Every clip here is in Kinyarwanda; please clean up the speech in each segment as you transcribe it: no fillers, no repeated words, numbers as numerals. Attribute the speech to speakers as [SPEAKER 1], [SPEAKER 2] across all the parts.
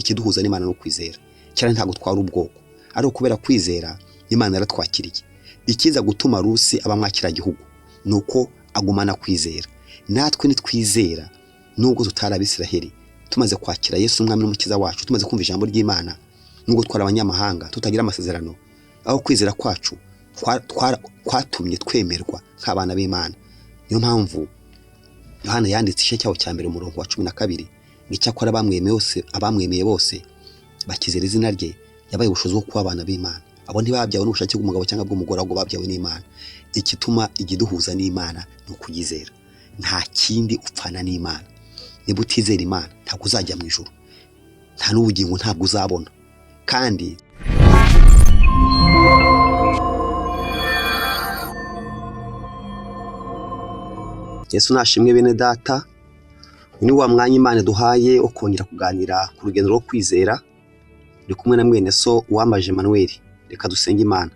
[SPEAKER 1] Ikiduhuza n'Imana no kwizera. Cyane ntabwo twari ubwoko, ariko kubera kwizera Imana yaratwakiriye. Ikiza gutuma Rusi aba mwakira gihugu ni uko agumana kwizera. Natwe nitwizera, nubwo tutari Abisiraheli, tumaze kwakira Yesu umwami n'umukiza wacu, tumaze kumva ijambo ry'Imana, nubwo twari abanyamahanga tutagira amasezerano, aho kwizera kwacu kwatumye twemerwa nk'abana b'Imana. Niyo mpamvu Yohana yanditse igice cyaho cya mbere, umurongo wa 12, ngo icyakora abamwemeye bose, abamwemeye bose bakizera izina rye, yabaye ubushobozi bwo kuba abana b'Imana. Abo ntibabyawe n'ubushake bw'umugabo cyangwa bw'umugore, ahubwo babyawe n'Imana. Igituma igiduhuza n'Imana ni ukuyizera, nta kindi upfana n'Imana. Niba utizera Imana, ntabwo uzajya mu ijuru, nta n'ubugingo ntabwo uzabona. Kandi Yesu nashimwe. Bene data, uyu ni wa mwanya Imana duhaye wo kongera kuganira ku rugendo rwo kwizera. Ndi kumwe na mwene so Uwambaje Emmanuel. Reka dusenge Imana.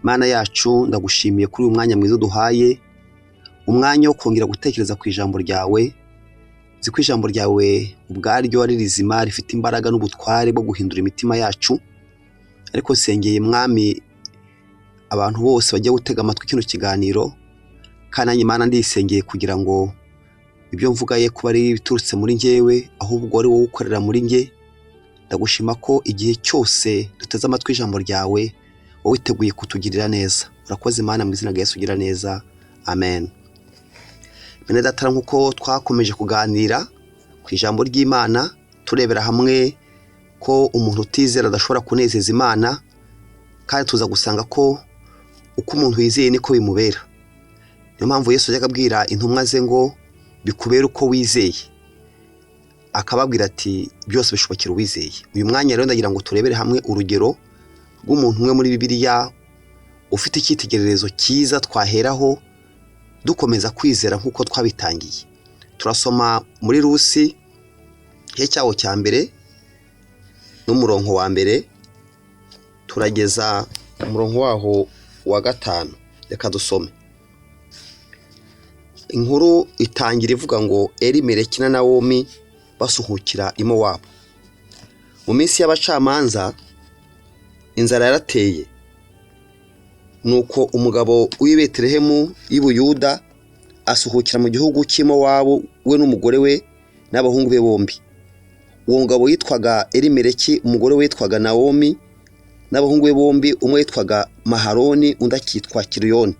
[SPEAKER 1] Mana yacu, ndagushimiye kuri uyu mwanya mwiza uduhaye, umwanya wo kongera gutekereza ku ijambo ryawe. Nzi ko ijambo ryawe ubwaryo ari rizima, rifite imbaraga n'ubutware bwo guhindura imitima yacu. Ariko nsengeye, Mwami, abantu bose bagiye gutega amatwi kino kiganiro, kandi nanjye, Imana, ndisengeye kugira ngo ibyo mvuga ye kuba ari ibiturutse muri njyewe, ahubwo ari wowe ukorera muri njye. Ndagushima ko igihe cyose duteze amatwi ijambo ryawe, wowe witeguye kutugirira neza. Urakoze Imana, mu izina rya Yesu ugira neza, amen. Bene data, nk'uko twakomeje kuganira ku ijambo ry'Imana, turebera hamwe ko umuntu utizera adashobora kunezeza Imana, kandi tuza gusanga ko uko umuntu yizeye niko bimubera. Niyo mpamvu Yesu yajyaga abwira intumwa ze ngo bikubere uko wizeye, akababwira ati byose bishobokera uwizeye. Uyu mwanya rero ndagira ngo turebere hamwe urugero rw'umuntu umwe muri Bibiliya ufite icyitegererezo cyiza twaheraho dukomeza kwizera nk'uko twabitangiye. Turasoma muri Rusi, igice cyawo cya mbere n'umurongo wa mbere, turageza umurongo waho wa gatanu. Reka dusome. Inkuru itangira ivuga ngo Elimeleki na Nawomi basuhukira i Mowabu. Mu minsi y'abacamanza inzara yarateye, nuko umugabo w'i Betelehemu y'i Buyuda asuhukira mu gihugu cy'i Mowabu, we n'umugore we n'abahungu be bombi. Uwo mugabo yitwaga Elimeleki, umugore we yitwaga Nawomi, n'abahungu be bombi, umwe yitwaga Maharoni, undi akitwa Kiliyoni.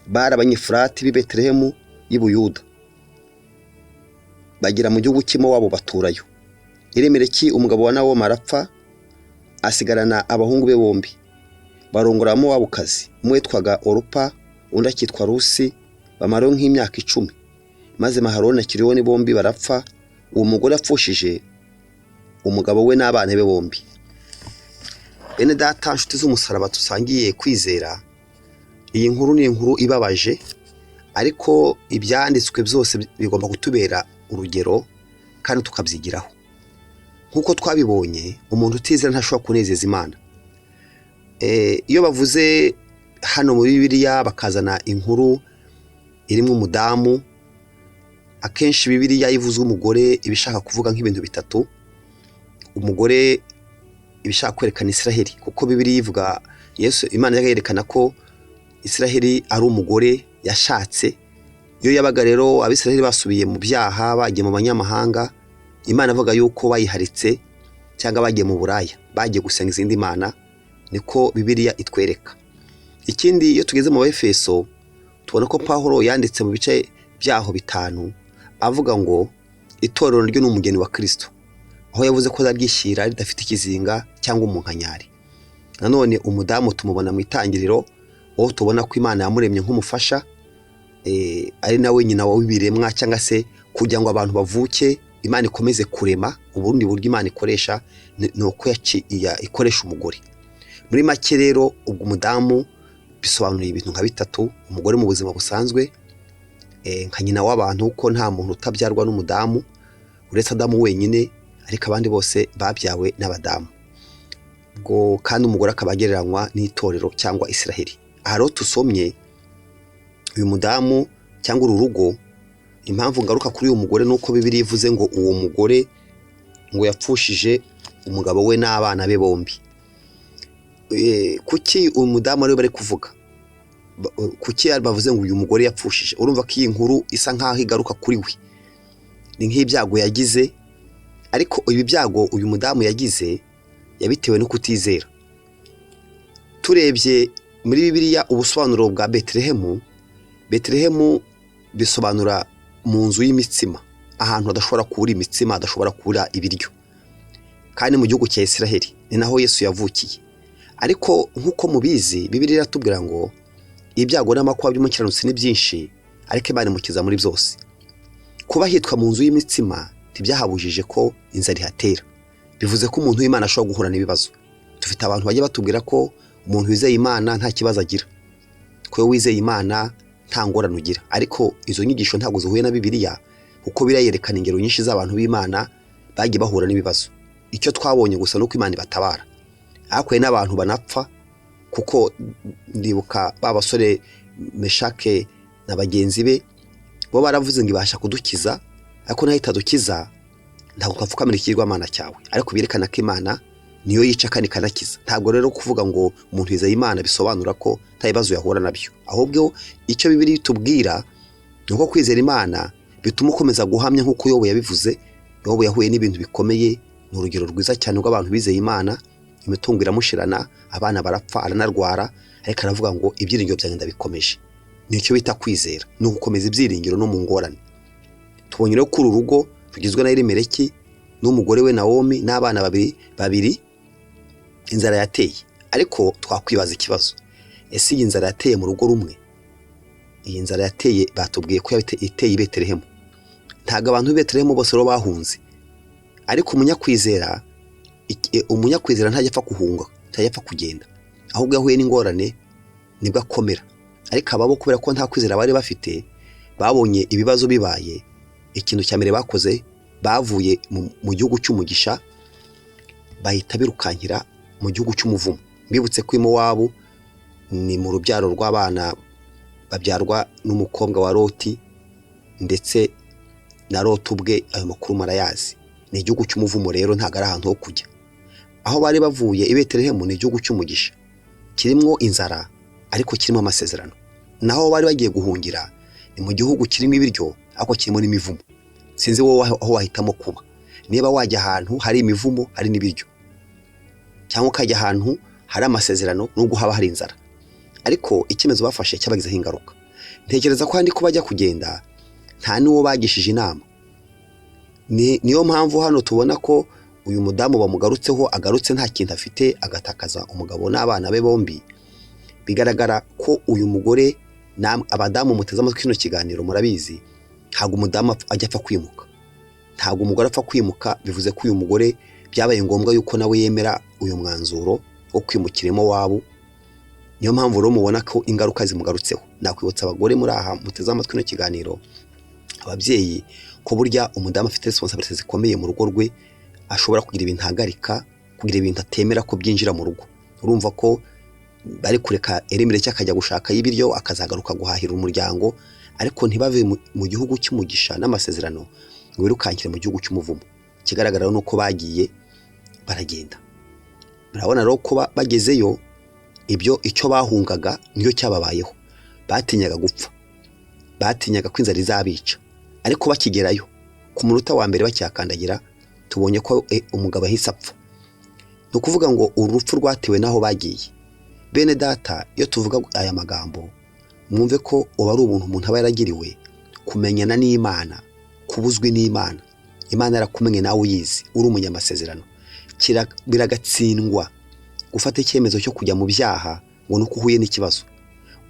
[SPEAKER 1] Bari Abanyefurati b'i Betelehemu y'i Buyuda. Bagera mu gihugu cy'i Mowabu baturayo. Elimeleki umugabo wa Nawomi arapfa, asigarana abahungu be bombi. Barongora Abamowabukazi, umwe yitwaga Orupa, undi akitwa Rusi, bamarayo nk'imyaka 10. Maze Maharoni na Kiliyoni bombi barapfa, uwo mugore apfushije umugabo we n'abana be bombi. Bene data, nshuti z'umusaraba dusangiye kwizera, iyi nkuru ni inkuru ibabaje, ariko ibyanditswe byose bigomba kutubera urugero kandi tukabyigiraho. Nk'uko twabibonye, umuntu utizera ntashobora kunezeza Imana. Iyo bavuze hano muri Bibiliya bakazana inkuru irimo umudamu, akenshi Bibiliya ivuze umugore iba ishaka kuvuga nk'ibintu bitatu. Umugore iba ishaka kwerekana Israheli, kuko Bibiliya ivuga Yesu, Imana yerekana ko Israheli ari umugore yashatse. Iyo yabaga rero Abisiraheli basubiye mu byaha, bagiye mu banyamahanga, Imana avuga yuko bayiharitse cyangwa bagiye mu buraya, bagiye gusenga izindi mana, niko Bibiliya itwereka. Ikindi, iyo tugeze mu Befeso, tubona ko Pawulo yanditse mu bice byaho 5 avuga ngo itorero ryo ni umugeni wa Kristo, aho yavuze ko azaryishyira ridafite ikizinga cyangwa umunkanyari. Nanone umudamu tumubona mu itangiriro, aho tubona ko Imana yamuremye nk'umufasha, ari nawe nyina w'ibiremwa, cyangwa se kugira ngo abantu bavuke Imana ikomeze kurema. Ubundi buryo Imana ikoresha ni uko ikoresha umugore. Muri make rero, ubwo umudamu bisobanuye ibintu nka bitatu. Umugore mu buzima busanzwe, nka nyina w'abantu, kuko nta muntu utabyarwa n'umudamu uretse Adamu wenyine, ariko abandi bose babyawe n'abadamu. Ubwo kandi umugore akaba agereranywa n'itorero cyangwa Israheli. Aha rero tusomye uyu mudamu cyangwa uru rugo. Impamvu ngaruka kuri uyu mugore ni uko Bibiliya ivuze ngo uwo mugore ngo yapfushije umugabo we n'abana be bombi. Kuki uyu mudamu ariwe bari kuvuga? Kuki bavuze ngo uyu mugore yapfushije? Urumva ko iyi nkuru isa nkaho igaruka kuri we, ni nk'ibyago yagize. Ariko ibi byago uyu mudamu yagize yabitewe no kutizera. Turebye muri Bibiliya ubusobanuro bwa Betelehemu, Betelehemu bisobanura mu nzu y'imitsima, ahantu hadashobora kubura imitsima, hadashobora kubura ibiryo, kandi mu gihugu cya Israheli ni naho Yesu yavukiye. Ariko nk'uko mubizi, Bibiliya iratubwira ngo ibyago n'amakuba by'umukiranutsi ni byinshi, ariko Imana imukiza muri byose. Kuba hitwa mu nzu y'imitsima ntibyahabujije ko inzara ihatera. Bivuze ko umuntu w'Imana ashobora guhura n'ibibazo. Dufite abantu bajya batubwira ko umuntu wizeye Imana nta kibazo agira, ko iyo wizeye Imana nta ngorane ugira. Ariko izo nyigisho ntabwo zihuye na Bibiliya, kuko biriya yerekana ingero nyinshi z'abantu b'Imana bagiye bahura n'ibibazo. Icyo twabonye gusa ni uko Imana ibatabara, ariko hari n'abantu banapfa, kuko ndibuka ba basore Meshake na bagenzi be, bo baravuze ngo ibasha kudukiza, ariko nayo itadukiza ntabwo twapfukamira ikigirwamana cyawe. Ariko byerekana ko Imana niyo yica kandi ikanakiza. Ntabwo rero kuvuga ngo umuntu yizeye Imana bisobanura ko nta bibazo yahura nabyo, ahubwo icyo Bibiliya itubwira ni uko kwizera Imana bituma ukomeza guhamya, nk'uko Yobu yabivuze. Yobu yahuye n'ibintu bikomeye, ni urugero rwiza cyane rw'abantu bizeye Imana. Imitungo iramushirana, abana barapfa, aranarwara, ariko aravuga ngo ibyiringiro byanjye ndabikomeje. Nicyo bita kwizera, ni ugukomeza ibyiringiro no mu ngorane. Tubonye rero ko uru rugo rugizwe na Elimeleki n'umugore we Nawomi n'abana babiri babiri, inzara yateye. Ariko twakwibaza ikibazo: ese iyi nzara yateye mu rugo rumwe? Iyi nzara yateye, batubwiye ko iteye i Betelehemu. Ntabwo abantu b'i Betelehemu bose rero bahunze, ariko umunyakwizera ntajya apfa guhunga, ntajya apfa kugenda, ahubwo yahuye n'ingorane nibwo akomera. Ariko ababo, kubera ko nta kwizera bari bafite, babonye ibibazo bibaye, ikintu cya mbere bakoze, bavuye mu gihugu cy'umugisha bahita birukankira mu gihugu cy'umuvumo. Mbibutse ko i Mowabu ni mu rubyaro rw'abana babyarwa n'umukobwa wa Loti, ndetse na Loti ubwe ayo makuru murayazi. Ni igihugu cy'umuvumo rero, ntabwo ari ahantu ho kujya. Aho bari bavuye i Betelehemu ni igihugu cy'umugisha, kirimo inzara ariko kirimo amasezerano. Naho bari bagiye guhungira ni mu gihugu kirimo ibiryo ariko kirimo n'imivumo. Sinzi wowe aho wahitamo kuba, niba wajya ahantu hari imivumo hari n'ibiryo, cyangwa ukajya ahantu hari amasezerano nubwo haba hari inzara. Ariko icyemezo bafashe cyabagizeho ingaruka. Ntekereza ko handi ko bajya kugenda nta n'uwo bagishije inama. Niyo mpamvu hano tubona ko uyu mudamu bamugarutseho, agarutse nta kintu afite, agatakaza umugabo n'abana be bombi. Bigaragara ko uyu mugore, abadamu muteze amatwi kino kiganiro murabizi, ntabwo umudamu ajya apfa kwimuka, ntabwo umugore apfa kwimuka. Bivuze ko uyu mugore byabaye ngombwa yuko nawe yemera uyu mwanzuro wo kwimukira iwabo. Niyo mpamvu rero mubona ko ingaruka zimugarutseho. Nakwibutsa abagore muri aha muteze amatwi kino kiganiro, ababyeyi, ko burya umudamu afite responsabilités zikomeye mu rugo rwe, ashobora kugira ibintu ahagarika, kugira ibintu atemera ko byinjira mu rugo. Urumva ko bari kureka Elimeleki akajya gushaka y'ibiryo, akazagaruka guhahira umuryango, ariko ntibave mu gihugu cy'umugisha n'amasezerano ngo birukankire mu gihugu cy'umuvumo. Ikigaragara ni uko bagiye baragenda. Murabona rero ko bagezeyo, ibyo icyo bahungaga niyo cyababayeho. Batinyaga gupfa, batinyaga ko inzara izabica, ariko bakigerayo ku munota wa mbere bakihakandagira, tubonye ko umugabo ahise apfa. Ni ukuvuga ngo uru rupfu rwatewe n'aho bagiye. Bene data, iyo tuvuga aya magambo, mwumve ko uba ari ubuntu umuntu aba yaragiriwe kumenyana n'Imana, kubuzwi n'Imana. Imana yarakumenye nawe uyizi, uri umunyamasezerano. Biragatsindwa gufata icyemezo cyo kujya mu byaha ngo ni uko uhuye n'ikibazo.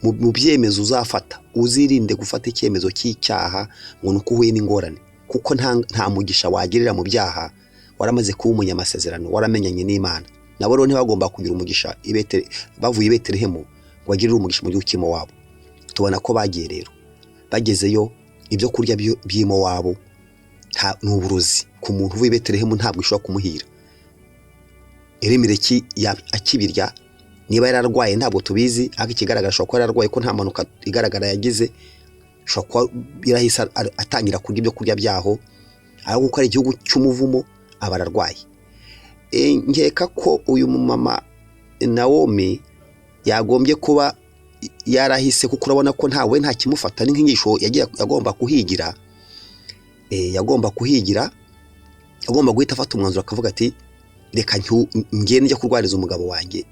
[SPEAKER 1] Mu byemezo uzafata, uzirinde gufata icyemezo cy'icyaha ngo ni uko uhuye n'ingorane, kuko nta mugisha wagirira mu byaha waramaze kuba umunyamasezerano, waramenyanye n'Imana. Nabo rero ntibagomba kugira umugisha bavuye i Betelehemu ngo bagirire umugisha mu gihugu cy'i Mowabu. Tubona ko bagiye rero, bagezeyo ibyo kurya by'i Mowabu ni uburozi ku muntu uvuye i Betelehemu, ntabwo ishobora kumuhira. Elimeleki akibirya, niba yararwaye ntabwo tubizi, ariko ikigaragara ashobora kuba yararwaye, ko nta mpanuka igaragara yagize. Ashobora kuba yarahise atangira kurya ibyo kurya byaho, ariko kuko ari igihugu cy'umuvumo, Aba ararwaye. Nkeka ko uyu mumama Nawomi yagombye kuba yarahise, kuko urabona ko ntawe nta kimufata, ni nk'inyigisho yagiye agomba kuhigira, yagomba kuhigira, agomba guhita afata umwanzuro akavuga ati reka ngende njya kurwariza umugabo wanjye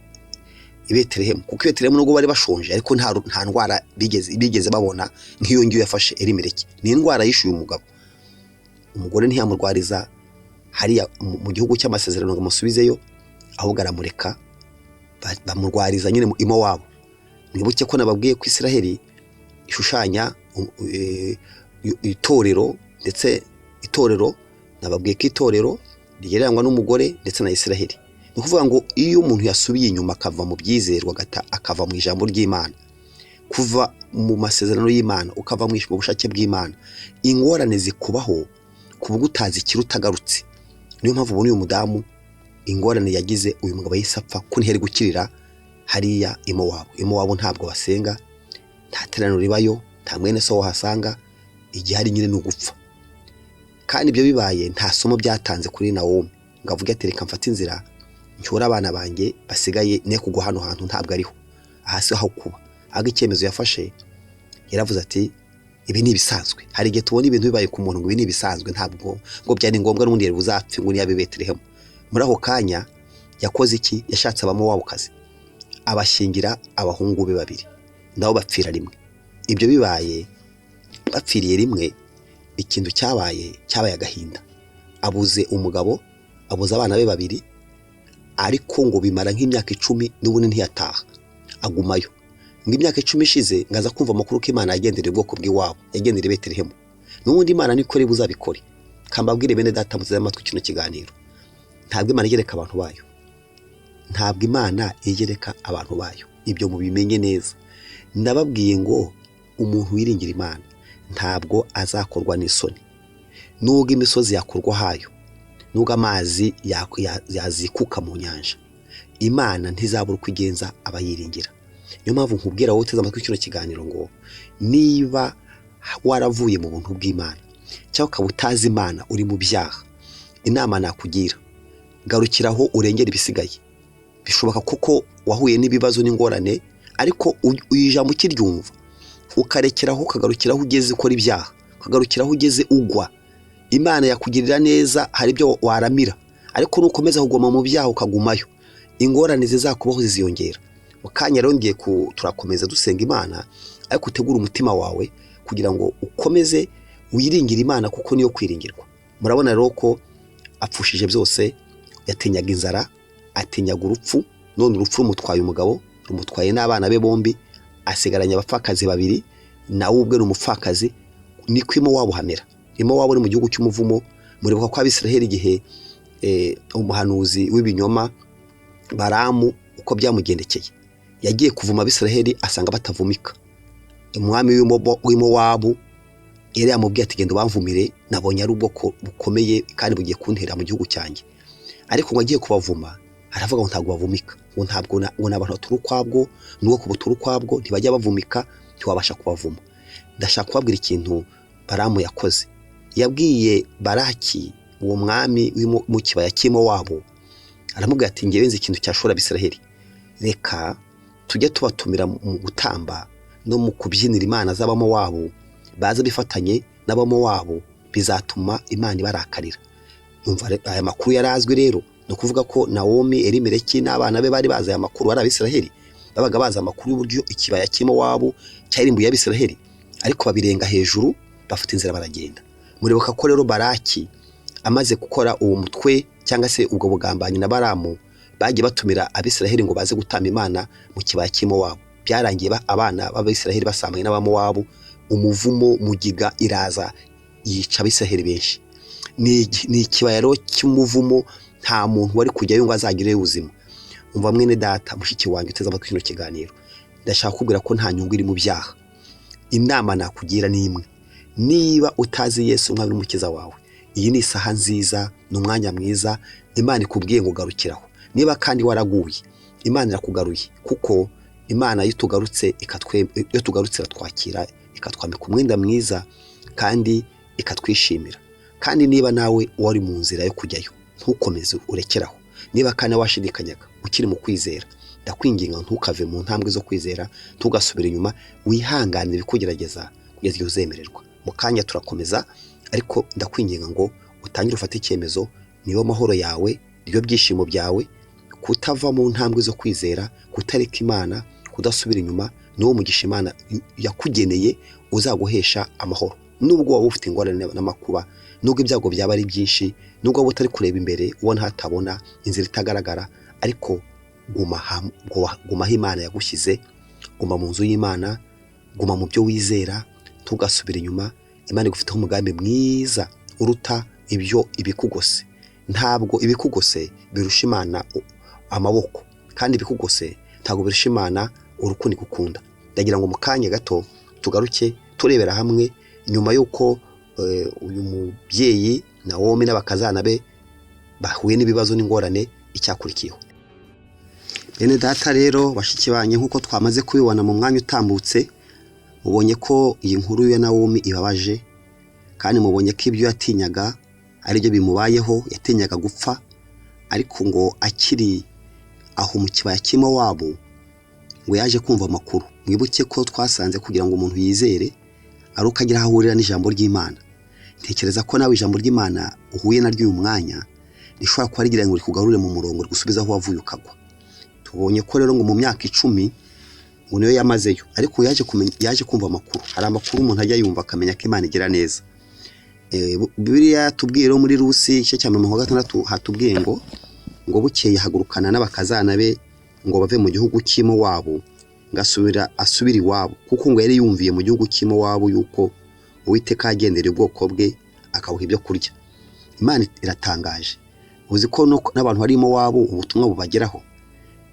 [SPEAKER 1] i Betelehemu, kuko i Betelehemu nubwo bari bashonje ariko nta ndwara bigeze babona nk'iyo ngiyo yafashe Elimeleki. Ni indwara yishuye umugabo, umugore ntiyamurwariza hariya mu gihugu cy'amasezerano ngo amusubizeyo, ahubwo aramureka bamurwariza nyine i Mowabu. Mwibuke ko nababwiye ko Israheli ishushanya itorero, ndetse itorero nababwiye ko itorero rigereranywa n'umugore ndetse na Israheli. Ni ukuvuga ngo iyo umuntu yasubiye inyuma akava mu byizerwa, akava mu ijambo ry'Imana, kuva mu masezerano y'Imana, ukava mu bushake bw'Imana, ingorane zikubaho ku bwo utazikira utagarutse. Niyo mpamvu ubona uyu mudamu ingorane yagize, uyu mugabo yahise apfa ko ntiyari gukirira hariya i Mowabu. I Mowabu ntabwo basenga, nta teraniro ribayo, nta mwene so wahasanga, igihari nyine ni ugupfa. Kandi ibyo bibaye nta somo byatanze kuri Nawomi ngo avuge ati reka mfate inzira ncyure abana banjye basigaye, ne kugwa hano hantu, ntabwo ariho, aha si aho kuba. Ahubwo icyemezo yafashe yaravuze ati ibi ni ibisanzwe. Hari igihe tubona ibintu bibaye ku muntu ngo ibi ni ibisanzwe, ntabwo ngo byari ngombwa n'ubundi yari buzapfe ngo niyabe Betelehemu. Muri ako kanya yakoze iki? Yashatse Abamowabukazi abashyingira abahungu be babiri, nabo bapfira rimwe. Ibyo bibaye bapfiriye rimwe, ikintu cyabaye cyabaye agahinda. Abuze umugabo, abuze abana be babiri, ariko ngo bimara nk'imyaka 10 n'ubundi ntiyataha, agumayo. Ngo imyaka 10 ishize ngaza kumva amakuru ko Imana yagendereye ubwoko bw'iwabo, yagendereye Betelehemu. N'ubundi Imana nikore buzabikore. Kambabwire bene data muteze amatwi kino kiganiro, ntabwo Imana igereka abantu bayo, ntabwo Imana igereka abantu bayo, ibyo mubimenye neza. Ndababwiye ngo umuntu wiringira Imana ntabwo azakorwa n'isoni, nubwo imisozi yakurwa hayo, nubwo amazi yazikuka mu nyanja, Imana ntizabura uko igenza abayiringira. Niyo mpamvu nkubwira wowe uteze amatwi kino kiganiro ngo niba waravuye mu buntu bw'Imana cyangwa ukaba utazi Imana uri mu byaha, inama nakugira, garukiraho urengera ibisigaye. Bishoboka kuko wahuye n'ibibazo n'ingorane, ariko ijambo ukiryumva ukarekeraho, ukagarukiraho ugeze ukora ibyaha, ukagarukiraho ugeze ugwa, Imana yakugirira neza, hari ibyo waramira. Ariko nukomeza kuguma mu byaha ukagumayo, ingorane zizakubaho ziziyongera. Mu kanya rero ngiye turakomeza dusenga Imana, ariko utegure umutima wawe kugira ngo ukomeze wiringire Imana, kuko niyo kwiringirwa. Murabona rero ko apfushije byose, yatinyaga inzara, atinyaga urupfu, none urupfu rumutwaye umugabo, rumutwaye n'abana be bombi, asigaranye abapfakazi babiri, nawe ubwe ni umupfakazi. Niko i Mowabu hamera. I Mowabu ni mu gihugu cy'umuvumo. Muribuka ko Abisiraheli igihe umuhanuzi w'ibinyoma Baramu uko byamugendekeye, yagiye kuvuma Abisiraheli asanga batavumika. Umwami w'i Mowabu yari yamubwiye ati genda ubamvumire, nabonye ari ubwoko bukomeye kandi bugiye kuntera mu gihugu cyanjye. Ariko ngo agiye kubavuma aravuga ngo ntabwo bavumika, ngo ntabwo ngo ni abantu batura ukwabwo, ni ubwoko butura ukwabwo, ntibajya bavumika, ntiwabasha kubavuma. Ndashaka kubabwira ikintu Baramu yakoze. Yabwiye Baraki, uwo mwami mu kibaya cy'i Mowabu, aramubwira ati ngewe nzi ikintu cyashora Abisiraheli, reka tujye tubatumira mu gutamba no mu kubyinira imana z'Abamowabu, baze bifatanye n'Abamowabu, bizatuma Imana ibarakarira. Numva aya makuru yari azwi rero, ni ukuvuga ko Nawomi, Elimeleki n'abana be bari bazi aya makuru, ari Abisiraheli babaga bazi amakuru y'uburyo ikibaya cy'i Mowabu cyarimbuye Abisiraheli, ariko babirenga hejuru bafata inzira baragenda. Muribuka ko rero Baraki amaze gukora uwo mutwe cyangwa se ubwo bugambanyi na Baramu, bagiye batumira Abisiraheli ngo baze gutamba Imana mu kibaya cy'i Mowabu. Byarangiye abana b'Abisiraheli basambanye n'Abamowabu, umuvumo mugiga iraza yica Abisiraheli benshi. Ni ikibaya rero cy'umuvumo, nta muntu wari kujyayo ngo azagireyo ubuzima. Umva mwene data, mushiki wanjye uteze amatwi kino kiganiro, ndashaka kukubwira ko nta nyungu iri mu byaha. Inama nakugira ni imwe, niba utazi Yesu umwami n'umukiza wawe, iyi ni isaha nziza, ni umwanya mwiza Imana ikubwiye ngo garukiraho. Niba kandi waraguye, Imana irakugaruye, kuko Imana iyo tugarutse iyo tugarutse iratwakira, ikatwambika umwenda mwiza kandi ikatwishimira. Kandi niba nawe wari mu nzira yo kujyayo, Ntukomeze urekeraho. Niba kandi washidikanyaga ukiri mu kwizera, ndakwinginga ntukave mu ntambwe zo kwizera, ntugasubire inyuma, wihanganire ibikugerageza kugeza igihe uzemererwa. Mu kanya turakomeza, ariko ndakwinginga ngo utangire ufate icyemezo. Niyo mahoro yawe, niyo byishimo byawe, kutava mu ntambwe zo kwizera, kutareka Imana, kudasubira inyuma. Niwo mugisha Imana yakugeneye uzaguhesha amahoro, nubwo waba ufite ingorane n'amakuba, nubwo ibyago byaba ari byinshi, nubwo waba utari kureba imbere ubona hatabona, inzira itagaragara, ariko guma aho Imana yagushyize, guma mu nzu y'Imana, guma mu byo wizera, ntugasubire inyuma. Imana igufiteho umugambi mwiza uruta ibyo ibikugose. Ntabwo ibikugose birusha Imana amaboko, kandi ibikugose ntabwo birusha Imana urukundo igukunda. Ndagira ngo mu kanya gato tugaruke turebera hamwe nyuma y'uko uyu mubyeyi Nawomi n'abakazana be bahuye n'ibibazo n'ingorane, icyakurikiyeho. Bene data rero, bashiki banjye, nk'uko twamaze kubibona mu mwanya utambutse, mubonye ko iyi nkuru ya Nawomi ibabaje, kandi mubonye ko ibyo yatinyaga aribyo bimubayeho. Yatinyaga gupfa, ariko ngo akiri aho mu kibaya cy'Imowabu ngo yaje kumva amakuru. Mwibuke ko twasanze kugira ngo umuntu yizere ari uko agira aho ahurira n'ijambo ry'Imana. Ntekereza ko nawe ijambo ry'Imana uhuye naryo uyu mwanya rishobora kuba rigira ngo rikugarure mu murongo, rigusubize aho wavuye ukagwa. Tubonye ko rero ngo mu myaka 10 ngo niyo yamazeyo, ariko yaje kumenya, yaje kumva amakuru. Hari amakuru umuntu ajya yumva akamenya ko Imana igira neza. Bibiliya yatubwiye rero muri Rusi igice cya 60 hatubwiye ngo bukeye hagurukana n'abakazana be ngo bave mu gihugu cy'Imowabu, ngo asubire iwabo, kuko ngo yari yumviye mu gihugu cy'Imowabu yuko Uwiteka yagendereye ubwoko bwe akabuha ibyo kurya. Imana iratangaje. Uzi ko n'abantu bari Imowabu ubutumwa bubageraho?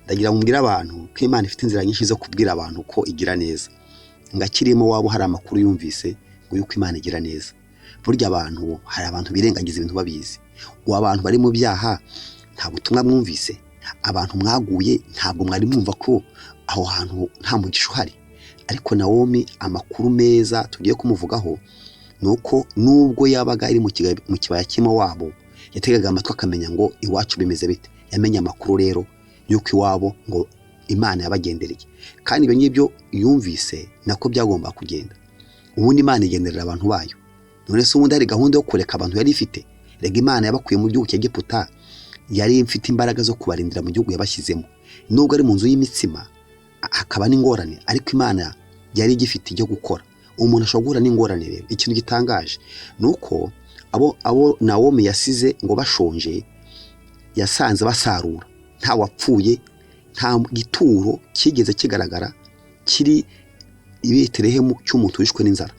[SPEAKER 1] Ndagira ngo mbwire abantu ko Imana ifite inzira nyinshi zo kubwira abantu ko igira neza. Ngo akiri Imowabu hari amakuru yumvise ngo yuko Imana igira neza. Burya abantu, hari abantu birengagiza ibintu babizi. Ubu abantu bari mu byaha nta butumwa mwumvise? Abantu mwaguye ntabwo mwari mwumva ko aho hantu nta mugisha uhari? Ariko Nawomi, amakuru meza tugiye kumuvugaho ni uko nubwo yabaga ari mu kibaya cy'Imowabu, yategaga amatwi akamenya ngo iwacu bimeze bite. Yamenye amakuru rero y'uko iwabo ngo Imana yabagendereye, kandi ibyo ngibyo yumvise nako byagomba kugenda. Ubundi Imana igenderera abantu bayo. None se ubundi hari gahunda yo kureka abantu yari ifite? Rega Imana yabakuye mu gihugu cya Egiputa, yari ifite imbaraga zo kubarindira mu gihugu yabashyizemo. Nubwo ari mu nzu y'imitsima hakaba n'ingorane, ariko Imana yari igifite ibyo gukora. Umuntu ashobora guhura n'ingorane rero. Ikintu gitangaje ni uko abo Nawomi yasize ngo bashonje, yasanze basarura, nta wapfuye, nta gituro kigeze kigaragara kiri i Betelehemu cy'umuntu wishwe n'inzara.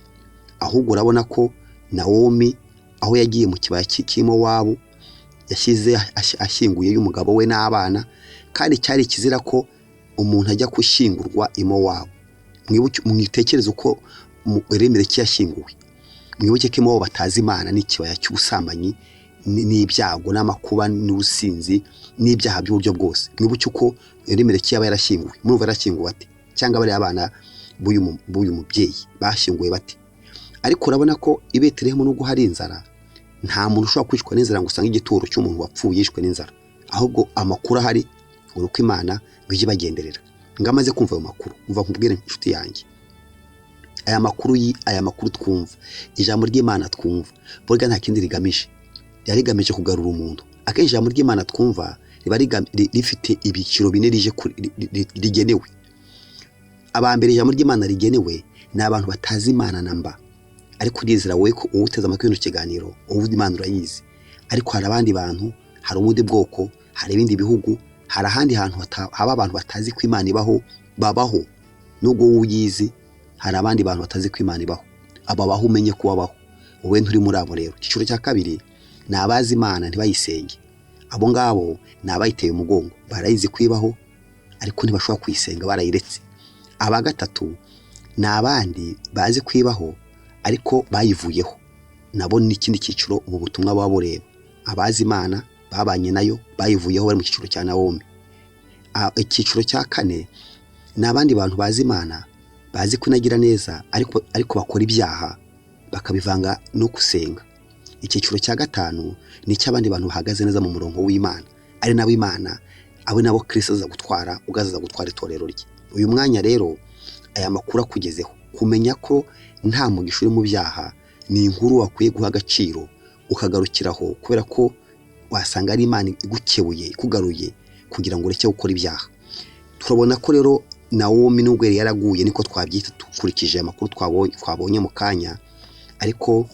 [SPEAKER 1] Ahubwo urabona ko Nawomi aho yagiye mu kibaya cy'Imowabu yashyize ashyinguye y'umugabo we n'abana, kandi cyari ikizira ko umuntu ajya gushyingurwa Imowabu. Mwitekereze uko Elimeleki yashyinguwe. Mwibuke ko Imowabu batazi Imana, n'ikibaya cy'ubusambanyi n'ibyago n'amakuba n'ubusinzi n'ibyaha by'uburyo bwose. Mwibuke uko Elimeleki yaba yarashyinguwe. Murumva yarashyinguwe ate? Cyangwa bariya abana b'uyu mubyeyi bashyinguwe bate? Ariko urabona ko i Betelehemu nubwo hari inzara, nta muntu ushobora kwicwa n'inzara ngo usange igituro cy'umuntu wapfuye yishwe n'inzara. Ahubwo amakuru ahari ngo uko Imana ngo ijye ibagenderera. Ngo amaze kumva ayo makuru, umva nkubwire inshuti yanjye, aya makuru twumva, ijambo ry'Imana twumva, burya nta kindi rigamije, riba rigamije kugarura umuntu. Akenshi ijambo ry'Imana twumva riba rifite ibyiciro bine rigenewe. Aba mbere ijambo ry'Imana rigenewe ni abantu batazi Imana na mba, ariko urizera wowe ko uba uteze amatwi kino kiganiro, ubu Imana urayizi. Ariko hari abandi bantu, hari ubundi bwoko, hari ibindi bihugu, hari ahandi hantu haba abantu batazi ko Imana ibaho, babaho. Nubwo wowe uyizi, hari abandi bantu batazi ko Imana ibaho. Ababaho umenye ko babaho, wowe nturi muri abo. Rero icyiciro cya kabiri ni abazi Imana ntibayisenge. Abo ngabo ni abayiteye umugongo, barayizi ko ibaho ariko ntibashobora kuyisenga, barayiretse. Aba gatatu ni abandi bazi ko ibaho ariko bayivuyeho, nabo ni ikindi cyiciro ubu butumwa buba bureba. Abazi Imana babanye nayo bayivuyeho, bari mu cyiciro cya Nawomi. Icyiciro cya kane ni abandi bantu bazi Imana, bazi ko inagira neza, ariko bakora ibyaha bakabivanga no gusenga. Icyiciro cya gatanu ni icy'abandi bantu bahagaze neza mu murongo w'Imana, ari nabo Imana, abo nabo Kristo aza gutwara, ubwo azaza gutwara itorero rye. Uyu mwanya rero aya makuru akugezeho, kumenya ko nta mugisha uri mu byaha ni inkuru wakwiye guha agaciro ukagarukiraho, kubera ko wasanga ari Imana igukebuye, ikugaruye kugira ngo ureke gukora ibyaha. Turabona ko rero Nawomi nubwo yari yaraguye, niko twabyita dukurikije amakuru twabonye mu kanya, ariko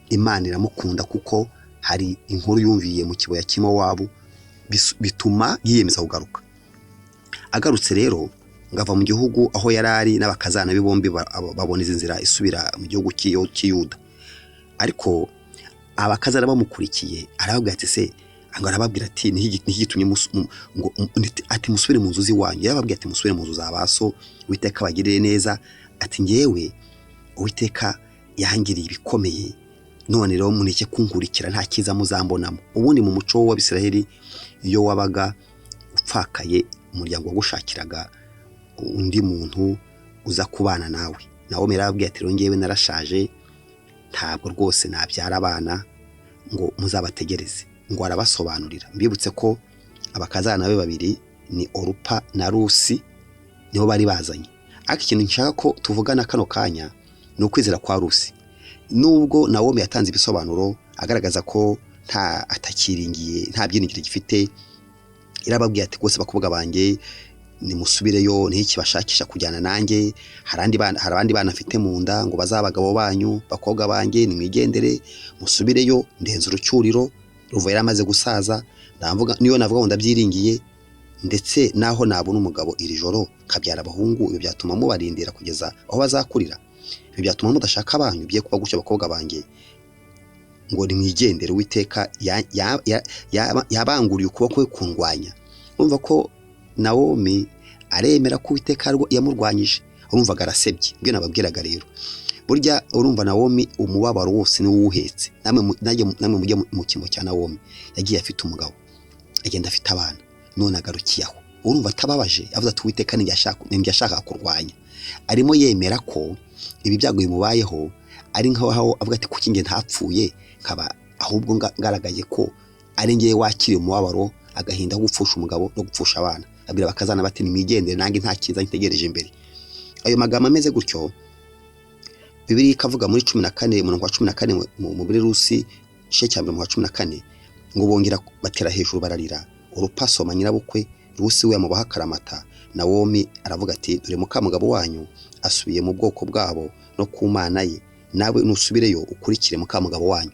[SPEAKER 1] Imana iramukunda kuko hari inkuru yumviye mu kibaya cy'i Mowabu, bituma yiyemeza kugaruka. Agarutse rero ngo ava mu gihugu aho yari ari n'abakazana be bombi, babona izi nzira isubira mu gihugu cy'i Yuda. Ariko abakazana bamukurikiye arababwira ati se, ngo arababwira ati niki gitumye ngo ati musubire mu nzu z'iwanyu. Yarababwiye ati musubire mu nzu za ba so, Uwiteka abagirire neza. Ati ngewe Uwiteka yangiriye ibikomeye, none rero muneke kunkurikira, nta cyiza muzambonamo. Ubundi mu muco w'Abisiraheli, iyo wabaga upfakaye, umuryango wagushakiraga undi muntu uza kubana nawe. Nawe yarababwiye ati rero ngewe narashaje, ntabwo rwose nabyara abana ngo muzabategereze. Ngo arabasobanurira. Mbibutse ko abakazana be babiri ni Orupa na Rusi, nibo bari bazanye. Ariko ikintu nshaka ko tuvugana kano kanya ni ukwizera kwa Rusi. Nubwo Nawomi yatanze ibisobanuro agaragaza ko nta atakiringiye, nta byiringiro gifite, irababwiye ati rwose bakobwa banjye nimusubireyo, ntikibashakisha kujyana nanjye, hari abandi bana mfite mu nda ngo bazabe abagabo banyu, bakobwa banjye nimwigendere musubireyo, ndenze urucyuriro. Ruva yari amaze gusaza, ndavuga niyo navuga ngo ndabyiringiye, ndetse naho nabona umugabo iri joro nkabyara abahungu, ibyo byatuma mubarindira kugeza aho bazakurira, ibyo byatuma mudashaka abanyu, bigiye kuba gutyo bakobwa banjye, ngo nimwigendere, Uwiteka yabanguriye ukuboko kwe kundwanya. Urumva ko Nawomi aremera ko Uwiteka yamurwanyije, urumvaga arasebye. Ibyo nababwiraga rero, burya urumva Nawomi umubabaro wose niwo uwuhetse. Namwe mujye mu cyimbo cya Nawomi, yagiye afite umugabo, agenda afite abana, none agarukiye aho. Urumva atababaje, avuze ati Uwiteka ninjye ashaka kurwanya. Arimo yemera ko ibi byago bimubayeho ari nkaho avuga ati kuki njye ntapfuye, nkaba ahubwo ngaragaye ko ari ngewe wakiriye umubabaro, agahinda ko gupfusha umugabo no gupfusha abana. Abwira abakazana bati nimwigendere, nanjye nta cyiza ntegereje imbere. Ayo magambo ameze gutyo, Bibiliya ikavuga muri 14, umurongo wa 14, muri Rusi igice cya mbere, umurongo wa 14, ngo bongera batera hejuru bararira, Orupa asoma nyirabukwe, Rusi we amubaha akaramata. Nawomi aravuga ati dore mukamugabo wanyu asubiye mu bwoko bwabo no ku Mana ye, nawe nusubireyo ukurikire mukamugabo wanyu.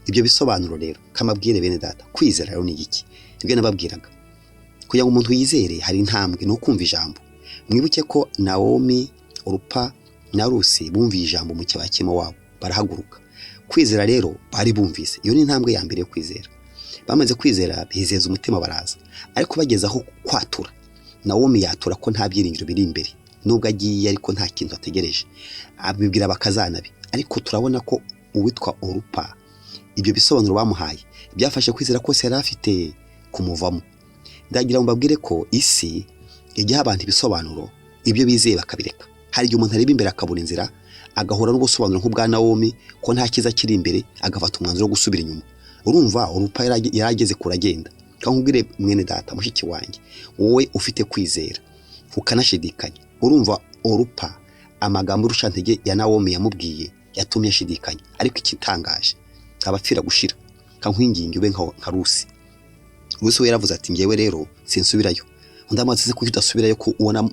[SPEAKER 1] Ibyo bisobanuro rero kamabwire bene data, kwizera rero ni iki? Nibyo nababwiraga, kugira ngo umuntu yizere hari intambwe, ni ukumva ijambo. Mwibuke ko Nawomi, Orupa na Rusi bumviye ijambo mu kibaya cy'i Mowabu, barahaguruka. Kwizera rero bari bumvise, iyo ni intambwe ya mbere yo kwizera. Bamaze kwizera bizeza umutima baraza, ariko bageze aho kwatura, Nawomi yatura ko nta byiringiro biri imbere, nubwo agiye ariko nta kintu ategereje, abibwira abakazana be. Ariko turabona ko uwitwa Orupa, ibyo bisobanuro bamuhaye byafashe kwizera kose yari afite kumuvamo. Ndagira ngo mbabwire ko isi ijyaha abantu ibisobanuro, ibyo bizeye bakabireka. Hari igihe umuntu areba imbere akabura inzira, agahura n'ubusobanuro nk'ubwa Nawomi ko nta cyiza kiri imbere, agafata umwanzuro wo gusubira inyuma. Urumva Orupa yari ageze kure agenda. Kandi nkubwire mwene data, mushiki wanjye, wowe ufite kwizera ukanashidikanya, urumva Orupa amagambo y'urucantege ya Nawomi yamubwiye yatumye ashidikanya. Ariko ikitangaje, abapfira gushira. Kankwinginga ube nka Rusi. Rusi we yaravuze ati ngewe rero sinsubirayo. Undi amaze kuki udasubirayo, ko ubona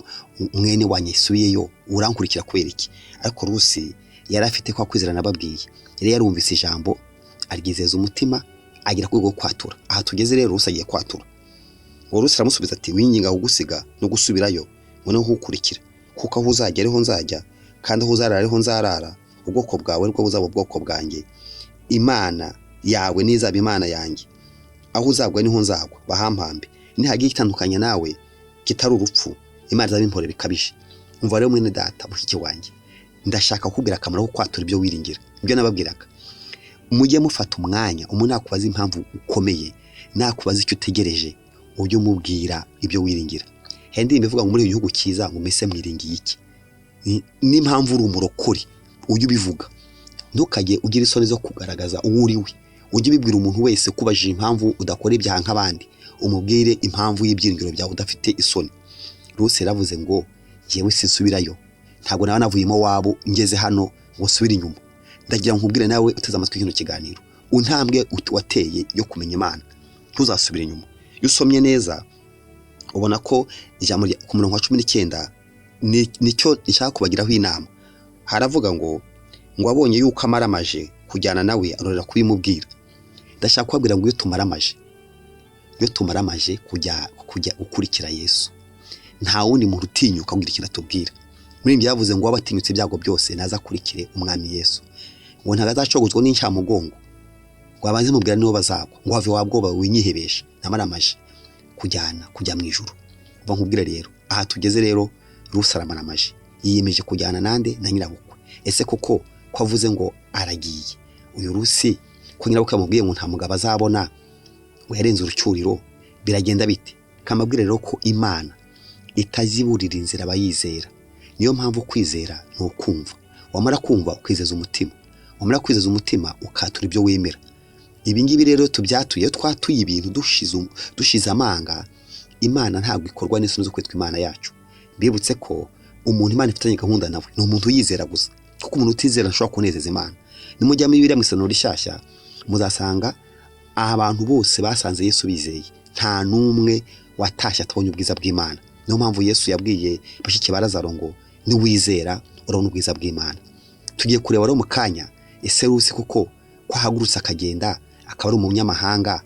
[SPEAKER 1] mwene wanjye isubiyeyo, urankurikira kubera iki? Ariko Rusi yari afite kwa kwizera nababwiye, yari yarumvise ijambo aryizeza umutima, agera ku rwego rwo kwatura. Aha tugeze rero, Rusi agiye kwatura. Ngo Rusi aramusubiza ati winginga kugusiga no gusubirayo, ngo niho nkukurikira, kuko aho uzajya ariho nzajya, kandi aho uzarara ariho nzarara, ubwoko bwawe aribwo buzaba ubwoko bwanjye, Imana yawe nizaba Imana yanjye, aho uzagwa niho nzagwa, bahampambe, nihagira igitandukanya nawe kitari urupfu, Imana izaba impore bikabije. Umva rero mwene data, mushiki wanjye, ndashaka kukubwira akamaro ko kwatura ibyo wiringira. Ibyo nababwiraga, mujye mufata umwanya, umuntu nakubaza impamvu ukomeye, nakubaza icyo utegereje, ujye umubwira ibyo wiringira. Hari indirimbo ivuga ngo muri iki gihugu cyiza, ngo mbese mwiringiye iki? N'impamvu uri umurokore, ujye ubivuga. Ntukajye ugira isoni zo kugaragaza uwo uri we. Ujye ubibwira umuntu wese ukubajije impamvu udakora ibyaha nk'abandi, umubwire impamvu y'ibyiringiro byawe udafite isoni. Rusi yaravuze ngo ngewe sinsubirayo, ntabwo naba navuyemo wabo ngeze hano ngo nsubire inyuma. Ndagira ngo nkubwire nawe uteze amatwi kino kiganiro, intambwe wateye yo kumenya Imana ntuzasubire inyuma. Iyo usomye neza ubona ko ijambo ku murongo wa 19 nicyo nshaka kubagiraho inama. Haravuga ngo abonye yuko amaramaje kujyana nawe arorera kubimubwira. Ndashaka kubabwira ngo iyo tumaramaje kujya gukurikira Yesu, nta wundi muntu utinyuka kugira ikintu atubwira. Muri ibyo yavuze ngo waba atinyutse ibyago byose naza akurikire umwami Yesu, ngo ntabwo azacogozwa n'incamugongo, ngo abanze mubwira nibo bazagwa, ngo have wabwoba winyihebesha. Namaramaje kujyana kujya mu ijuru. Uva nkubwire rero, aha tugeze rero, Rusi aramaramaje, yiyemeje kujyana nande? Na nyirabukwe. Ese koko ko avuze ngo aragiye, uyu Rusi ko nyirabukwe yamubwiye ngo nta mugabo azabona, ngo yarenze urucyuriro, biragenda bite? Kamabwire rero ko Imana itaziburira inzira abayizera. Niyo mpamvu kwizera ni ukumva, wamara kumva ukizeza umutima, wamara kwizeza umutima ukatura ibyo wemera. Ibi ngibi rero tubyatuye, iyo twatuye ibintu dushize amanga, Imana ntabwo ikorwa n'isoni zo kwitwa Imana yacu. Mbibutse ko umuntu Imana ifitanye gahunda nawe ni umuntu uyizera gusa, kuko umuntu utizera ntashobora kunezeza Imana. Nimujya muri Bibiliya mu Isezerano Rishyashya muzasanga abantu bose basanze Yesu bizeye, nta n'umwe watashye atabonye ubwiza bw'Imana. Niyo mpamvu Yesu yabwiye bashiki ba Lazaro ngo niwizera urabona ubwiza bw'Imana. Tugiye kureba rero mu kanya, ese Rusi kuko ko ahagurutse akagenda akaba ari umunyamahanga,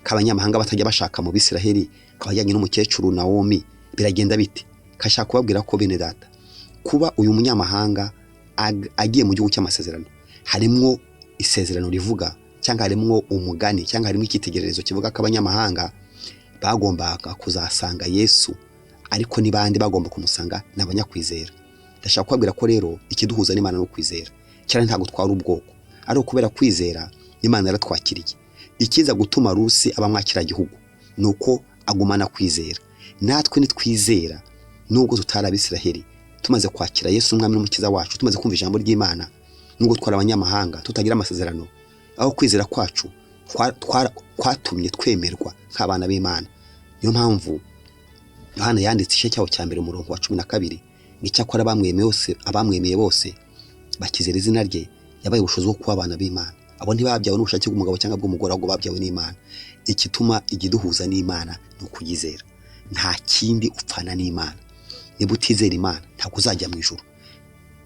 [SPEAKER 1] k'abanyamahanga batajya bashaka mu Bisiraheli, akaba ajyanye n'umukecuru Nawomi, biragenda bite? Kashaka kubabwira ko bene data, kuba uyu munyamahanga agiye mu gihugu cy'amasezerano, harimwo isezerano rivuga cyangwa harimwo umugani cyangwa harimo icyitegererezo kivuga ko abanyamahanga bagombaga kuzasanga Yesu. Ariko ni bande bagomba kumusanga? Ni abanyakwizera. Ndashaka kubabwira ko rero ikiduhuza n'Imana no kwizera cyane, ntabwo twari ubwoko, ariko kubera kwizera Imana yaratwakiriye. Ikiza gutuma Rusi aba mwakiragihugu ni uko agumana kwizera. Natwe nitwizera, nubwo tutari Abisiraheli, tumaze kwakira Yesu umwami n'umukiza wacu, tumaze kumva ijambo ry'Imana, nubwo twari abanyamahanga tutagira amasezerano, aho kwizera kwacu kwatumye twemerwa nk'abana b'Imana. Niyo mpamvu Yohana yanditse igice cyaho cya mbere umurongo wa 12 ngo icyakora abamwemeye bose bakizera izina rye, yabaye ubushobozi bwo kuba abana b'Imana. Abo ntibabyawe n'ubushake bw'umugabo cyangwa bw'umugore, ahubwo babyawe n'Imana. Igituma igiduhuza n'Imana ni ukuyizera, nta kindi upfana n'Imana. Niba utizera Imana ntabwo uzajya mu ijuru,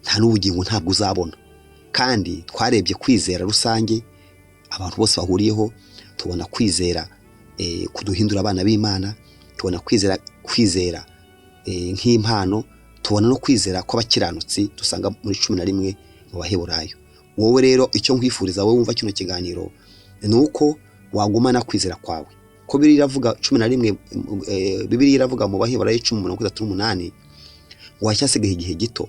[SPEAKER 1] nta n'ubugingo ntabwo uzabona. Kandi twarebye kwizera rusange abantu bose bahuriyeho, tubona kwizera kuduhindura abana b'Imana, tubona kwizera nk'impano, tubona no kwizera kw'abakiranutsi dusanga muri 11 mu Baheburayo. Wowe rero icyo nkwifuriza wowe wumva kino kiganiro ni uko wagumana kwizera kwawe. Ko Bibiliya iravuga 11, Bibiliya iravuga mu Baheburayo 10:38 ngo hacyasigaye igihe gito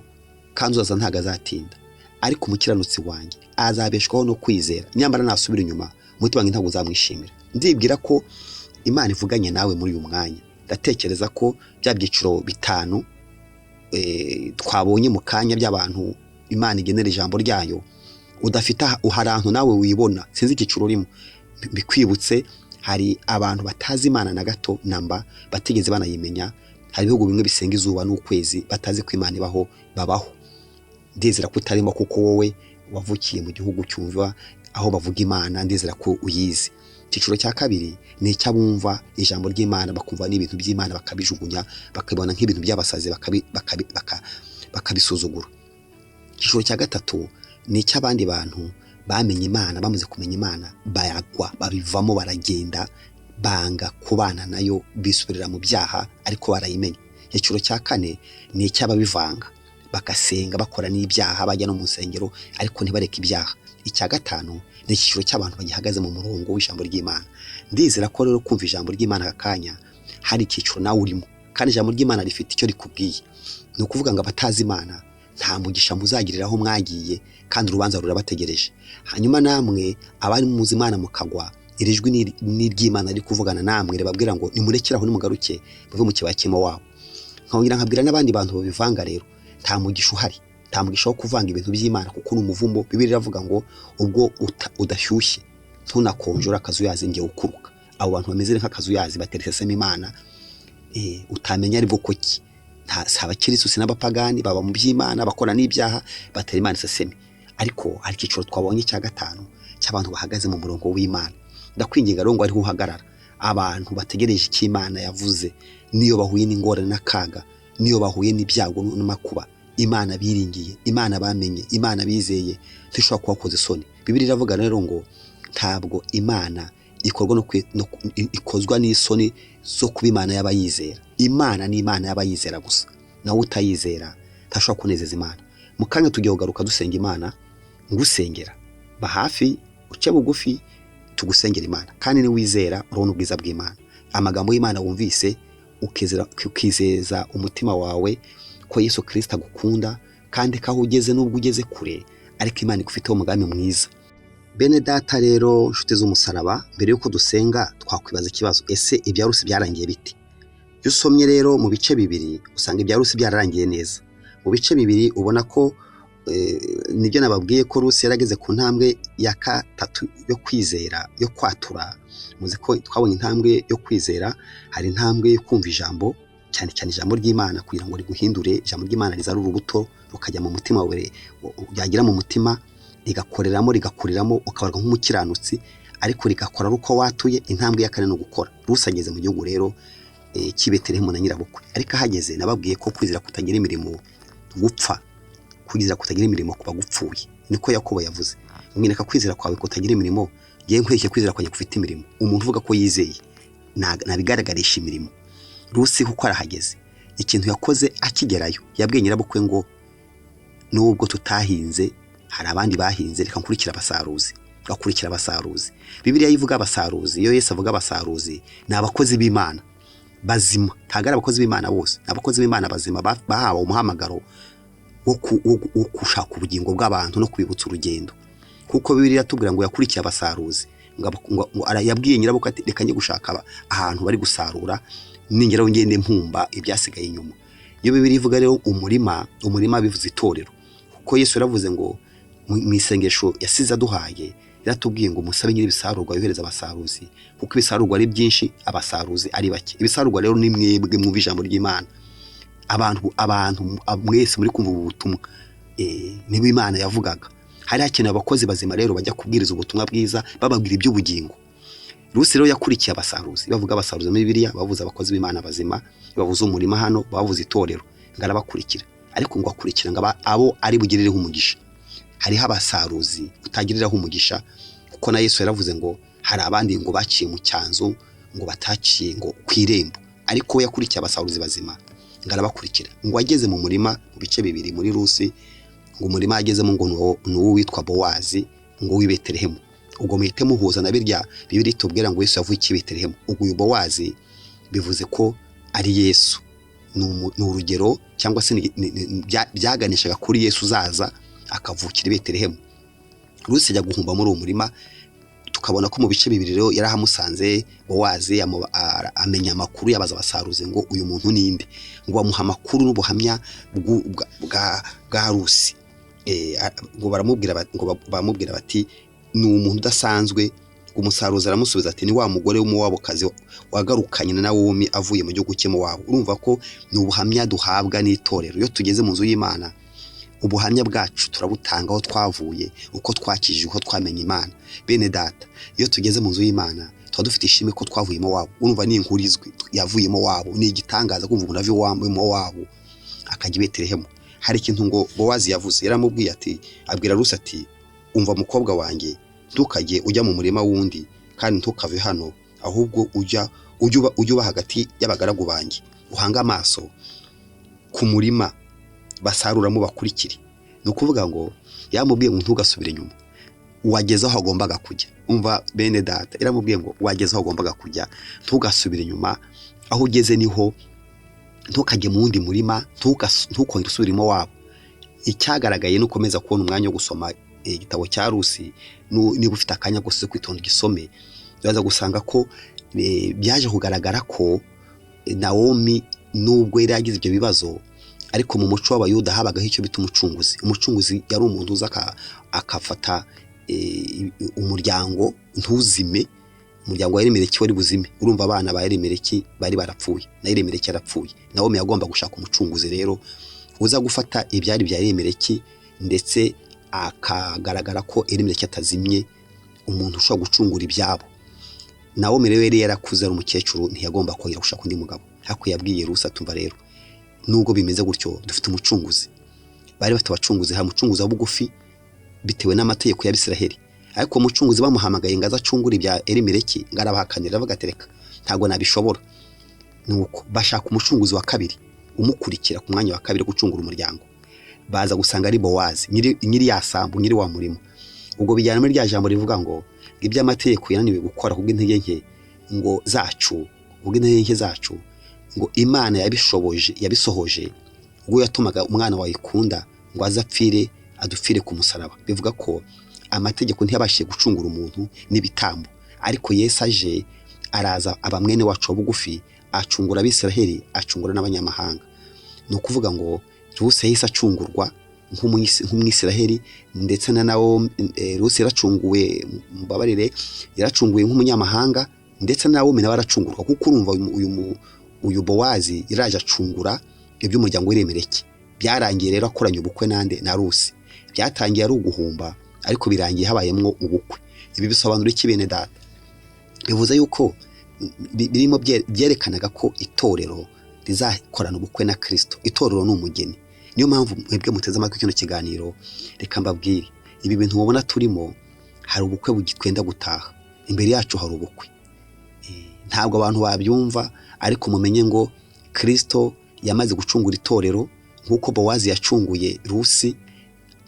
[SPEAKER 1] kandi uzaza ntabwo azatinda, ariko umukiranutsi wanjye azabeshwaho no kwizera, nyamara nasubira inyuma umutima wanjye ntabwo uzamwishimira. Ndibwira ko Imana ivuganye nawe muri uyu mwanya. Ndatekereza ko bya byiciro 5 twabonye mu kanya by'abantu Imana igenera ijambo ryayo, udafite ahantu nawe wibona, sinzi icyiciro urimo. Bikwibutse, hari abantu batazi Imana na gato namba, batigeze banayimenya. Hari ibihugu bimwe bisenga izuba n'ukwezi batazi ko Imana ibaho, babaho. Ndizera ko utarimo, kuko wowe wavukiye mu gihugu cyumva aho bavuga Imana, ndizera ko uyizi. Icyiciro cya kabiri ni icy'abumva ijambo ry'Imana bakumva n'ibintu by'Imana bakabijugunya, bakabibona nk'ibintu by'abasazi, bakabisuzugura. Icyiciro cya gatatu ni icy'abandi bantu bamenye Imana, bamaze kumenya Imana baragwa, babivamo, baragenda, banga kubana nayo, bisubirira mu byaha, ariko barayimenya. Icyiciro cya kane ni icy'ababivanga, bagasenga bakora n'ibyaha, bajya no mu nsengero ariko ntibareke ibyaha. Icya gatanu ni icyiciro cy'abantu bagihagaze mu murongo w'ijambo ry'Imana. Ndizera ko rero kumva ijambo ry'Imana aka kanya hari icyiciro nawe urimo, kandi ijambo ry'Imana rifite icyo rikubwiye. Ni ukuvuga ngo abatazi Imana nta mugisha muzagirira aho mwagiye, kandi urubanza rurabategereje. Hanyuma namwe abari muzi Imana mukagwa, iri jwi ni iry'Imana riri kuvugana namwe, ribabwira ngo nimurekere aho, nimugaruke muve mu kibaya cy'Imowabu. Nkongera nkabwira n'abandi bantu babivanga rero, nta mugisha uhari, nta mugisha wo kuvanga ibintu by'Imana, kuko ni umuvumo. Bibiliya iravuga ngo ubwo udashyushye Ntunakonjora akazuyazi ngiye ukuruka. Abo bantu bameze nk'akazuyazi batera iseseme Imana, utamenya ari bwoko ki. Si abakirisitu si n'abapagani, baba mu by'Imana, bakora n'ibyaha, batera Imana iseseme. Ariko hari icyiciro twabonye cya gatanu cy'abantu bahagaze mu murongo w'Imana. Ndakwinginga rero ngo ariho uhagarara. Abantu bategereje icyo Imana yavuze, niyo bahuye n'ingorane n'akaga, niyo bahuye n'ibyago n'amakuba, Imana biringiye, Imana bamenye, Imana bizeye, ntishobora kubakoza isoni. Bibiliya iravuga rero ngo ntabwo Imana ikorwa no kwi-, no ku-, ikozwa n'isoni zo kuba Imana y'abayizera. Imana ni Imana y'abayizera gusa, nawe utayizera ntashobora kunezeza Imana. Mu kanya tugiye kugaruka dusenga Imana, ngusengera, ba hafi, uce bugufi, tugusengera Imana. Kandi niwizera urabona ubwiza bw'Imana. Amagambo y'Imana wumvise ukizeza umutima wawe ko Yesu Kristo agukunda, kandi ko aho ugeze nubwo ugeze kure, ariko Imana igufiteho umugambi mwiza. Bene data rero, nshuti z'umusaraba, mbere yuko dusenga twakwibaza ikibazo: ese ibya Rusi byarangiye bite? Iyo usomye rero mu bice bibiri usanga ibya Rusi byararangiye neza. Mu bice bibiri ubona ko nibyo nababwiye ko Rusi yarageze ku ntambwe ya gatatu yo kwizera, yo kwatura. Muzi ko twabonye intambwe yo kwizera, hari intambwe yo kumva ijambo, cyane cyane ijambo ry'Imana kugira ngo riguhindure. Ijambo ry'Imana rizana urubuto rukajya mu mutima wawe, ryagera mu mutima rigakoreramo, rigakuriramo, ukabarwa nk'umukiranutsi, ariko rigakora uko watuye. Intambwe ya kane ni ugukora. Rusi ageze mu gihugu rero cy'i Betelehemu na nyirabukwe, ariko ahageze nababwiye ko kwizera kutagira imirimo gupfa, kwizera kutagira imirimo kuba gupfuye, niko Yakobo yavuze. Mwereka kwizera kwawe kutagira imirimo, ngiye nkwereke kwizera kwanjye gufite imirimo. Umuntu uvuga ko yizeye nabigaragarisha imirimo. Rusi kuko arahageze, ikintu yakoze akigerayo, yabwiye nyirabukwe ngo nubwo tutahinze hari abandi bahinze, reka nkurikire abasaruzi. Gakurikira abasaruzi. Bibiliya ivuga abasaruzi, iyo Yesu avuga abasaruzi ni abakozi b'Imana bazima, ntabwo ari abakozi b'Imana bose, ni abakozi b'Imana bazima bahawe umuhamagaro wo gushaka ubugingo bw'abantu no kwibutsa urugendo. Kuko Bibiliya iratubwira ngo yakurikiye abasaruzi, yabwiye nyirabukwe ati reka njye gushaka ahantu bari gusarura, ningeraho ngende mpumba ibyasigaye inyuma. Iyo Bibiliya ivuga rero umurima, umurima bivuze itorero, kuko Yesu yaravuze ngo mu isengesho yasize aduhaye, yaratubwiye ngo musabe nyir'ibisarurwa yohereza abasaruzi, kuko ibisarurwa ari byinshi, abasaruzi ari bake. Ibisarurwa rero ni mwebwe mwumva ijambo ry'Imana, abantu mwese muri kumva ubu butumwa, niba Imana yavugaga. Hari hakenewe abakozi bazima rero bajya kubwiriza ubutumwa bwiza, bababwira iby'ubugingo. Rusi rero yakurikiye abasaruzi. Bavuga abasaruzi muri Bibiliya bavuze abakozi b'Imana bazima, bavuze umurima hano bavuze itorero, ngo arabakurikira, ariko ngo akurikira ngo abo ari bugirireho umugisha. Hariho abasaruzi utagiriraho umugisha, kuko na Yesu yaravuze ngo hari abandi ngo baciye mu cyanzu, ngo bataciye ngo ku irembo, ariko we yakurikiye abasaruzi bazima ngo arabakurikira. Ngo ageze mu murima mu bice bibiri muri Rusi, ngo umurima agezemo ngo ni uwo witwa Bowazi, ngo w'i Betelehemu. Ubwo muhite muhuza na birya Bibiliya itubwira ngo Yesu yavukiye i Betelehemu. Ubwo uyu Bowazi bivuze ko ari Yesu, ni urugero cyangwa se byaganishaga kuri Yesu uzaza akavukira i Betelehemu. Rusi ajya guhumba muri uwo murima, tukabona ko mu bice bibiri rero yarahamusanze Bowazi, amenya amakuru, yabaza abasaruzi ngo uyu muntu ninde, ngo bamuha amakuru n'ubuhamya bwa Rusi. Ngo baramubwira ngo bamubwira bati ni umuntu udasanzwe. Umusaruzi aramusubiza ati ni wa mugore w'umuwabokazi wagarukanye na Nawomi avuye mu gihugu cye Mowabu. Urumva ko ni ubuhamya duhabwa n'itorero. Iyo tugeze mu nzu y'Imana, ubuhamya bwacu turabutanga, aho twavuye, uko twakijije, uko twamenye Imana. Bene data, iyo tugeze mu nzu y'Imana tuba dufite ishimwe ko twavuye Mowabu. Urumva ni inkuru izwi, yavuye Mowabu, ni igitangaza kumva umuntu avuye Mowabu akajya i Betelehemu. Hari ikintu ngo Bowazi yavuze, yaramubwiye ati, abwira Rusi ati umva mukobwa wanjye, ntukajye ujya mu murima wundi, kandi ntukave hano, ahubwo ujya uba hagati y'abagaragu banjye, uhange amaso ku murima basaruramo bakurikire. Ni ukuvuga ngo yamubwiye ngo ntugasubire inyuma, wageze aho wagombaga kujya. Umva bene data, yaramubwiye ngo wageze aho wagombaga kujya, ntugasubire inyuma, aho ugeze niho, ntukajye mu wundi murima, ntukongere usubiremo wabo. Icyagaragaye ni ukomeza kubona umwanya wo gusoma igitabo cya Rusi, niba ufite akanya gusa kwitonda ugisome, uraza gusanga ko byaje kugaragara ko Nawomi nubwo yari yagize ibyo bibazo, ariko mu muco w'Abayuda habagaho icyo bita umucunguzi. Umucunguzi yari umuntu uza akafata umuryango ntuzime. Umuryango wa Elimeleki wari buzime. Urumva abana ba Elimeleki bari barapfuye, na Elimeleki yarapfuye. Nawomi yagomba gushaka umucunguzi rero uza gufata ibyari bya Elimeleki, ndetse akagaragara ko Elimeleki atazimye, umuntu ushobora gucungura ibyabo. Nawomi rero yari yarakuze, ari umukecuru, ntiyagomba kongera gushaka undi mugabo. Ariko yabwiye Rusi atumva rero nubwo bimeze gutyo dufite umucunguzi. Bari bafite abacunguzi, hari umucunguzi wa bugufi bitewe n'amategeko y'Abisiraheli, ariko umucunguzi bamuhamagaye ngo aze acungure ibya Elimeleki, ngo arabahakanira, avuga ati reka ntabwo nabishobora. Nuko bashaka umucunguzi wa kabiri umukurikira ku mwanya wa kabiri gucungura umuryango, baza gusanga ari Bowazi nyiri ya sambu, nyiri wa murimo. Ubwo bijyana muri rya jambo rivuga ngo iby'amategeko yananiwe gukora kubw'intege nke ngo zacu, kubw'intege nke zacu ngo Imana yabishoboje, yabisohoje ubwo yatumaga umwana wayikunda ngo aze apfire, adupfire ku musaraba. Bivuga ko amategeko ntiyabashije gucungura umuntu n'ibitambo, ariko Yesu aje araza aba mwene wacu wa bugufi, acungura Abisiraheli, acungura n'abanyamahanga. Ni ukuvuga ngo Rusi yahise acungurwa nk'umwisiraheli, ndetse na Nawomi. Rusi yaracunguwe, mbabarire, yaracunguwe nk'umunyamahanga, ndetse na Nawomi nawe aracungurwa, kuko urumva uyu Bowazi yaraje acungura iby'umuryango w'Elimeleki. Byarangiye rero akoranye ubukwe nande? Na Rusi. Byatangiye ari uguhumba, ariko birangiye habayemwo ubukwe. Ibi bisobanura iki, bene data? Bivuze yuko birimo byerekanaga ko itorero rizakorana ubukwe na Kristo. Itorero ni umugeni. Niyo mpamvu mwebwe muteze amatwi kino kiganiro, reka mbabwire, ibi bintu mubona turimo, hari ubukwe twenda gutaha imbere yacu, hari ubukwe. Ntabwo abantu babyumva, ariko mumenye ngo Kristo yamaze gucungura itorero nk'uko Bowazi yacunguye Rusi.